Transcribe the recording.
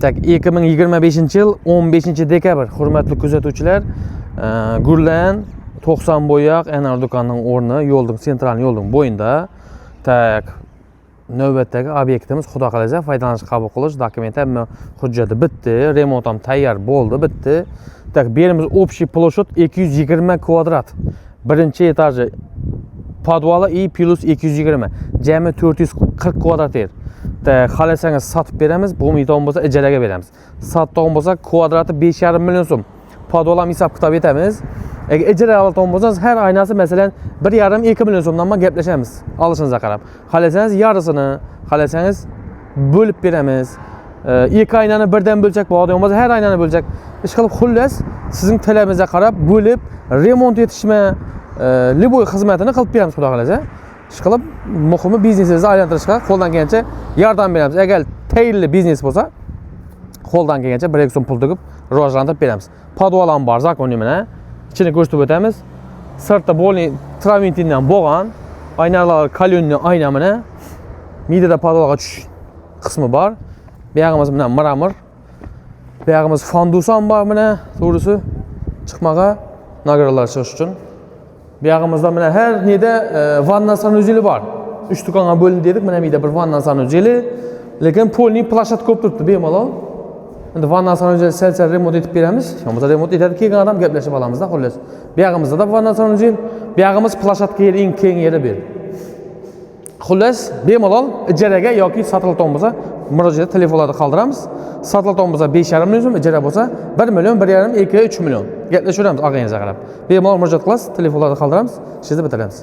Так, 2025 yil 15 dekabr, hurmatli kuzatuvchilar, Gurlan 90 bo'yoq Anar do'konining o'rni yo'lning, sentral yo'lning bo'yida. Так, navbatdagi obyektimiz, xudo xohlasa, foydalanishga qabul qilish, dokument, hamma hujjati bitdi, remont ham tayyor bo'ldi, bitdi. Так, bu yerimiz общий площадь 220 kvadrat. Birinchi etaji, podvali и плюс 220, jami 440 kvadrat yer. Так, xohlasangiz, sotib beramiz, bo'lmaydigan bo'lsa, ijaraga beramiz. Sotadigan bo'lsa, kvadrati 5,5 million so'm. Podval ham hisob kitob etamiz. Agar ijara oladigan bo'lsangiz, har aynasi, masalan, 1,5-2 million so'mdan ham gaplashamiz, olishingizga qarab. Xohlasangiz yarısini, xohlasangiz bo'lib beramiz. Ikki aynani birdan bo'lsak bo'ladigan bo'lsa, har aynani bo'lsak. Ish qilib, xullas, sizning talabingizga qarab bo'lib, remont etishmi, любой xizmatini qilib beramiz, xudo xohlasa. Ish qilib, muhimi, biznesingizni aylantirishga qo'ldan kelgancha yordam beramiz. Agar tayinli biznes bo'lsa, qo'ldan kelgancha 1-2 so'm pul tugib, rivojlantirib beramiz. Podval ham bor, законный, mana. Ichini ko'rsatib o'tamiz. Sirtda полный travertindan bo'lgan, aynalar каленый ayna mana. Midada podvalga tushish qismi bor. Bu yog'imiz mana мрамор. Bu yog'imiz fandus ham bor mana, to'g'risi chiqmaga награда lar chiqish uchun. Bu yog'imizda mana har neda vanna санузел i bor. 3 do'konga bo'lindi dedik, mana bu yerda bir vanna санузел i, lekin полный площадка bo'lib turibdi bemalol. Endi vanna санузел sal-sal remont etib beramiz. Bo'lmasa, remont etadi, kelgan odam, gaplashib olamizda, xullas. Bu yog'imizda da vanna санузел, bu yog'imiz площадка yeri, eng keng yeri bu yer. Xullas, bemalol ijaraga yoki sotiladigan bo'lsa, murojaat telefonlarda qoldiramiz. Sotiladigan bo'lsa, 5,5 million so'm, ijara bo'lsa, 1 million, 1,5, 2, 3 million. Gaplashaveramiz og'ayingizga qarab. Bemalol murojaat qilasiz, telefonlarda qoldiramiz, ishingizni bitiramiz.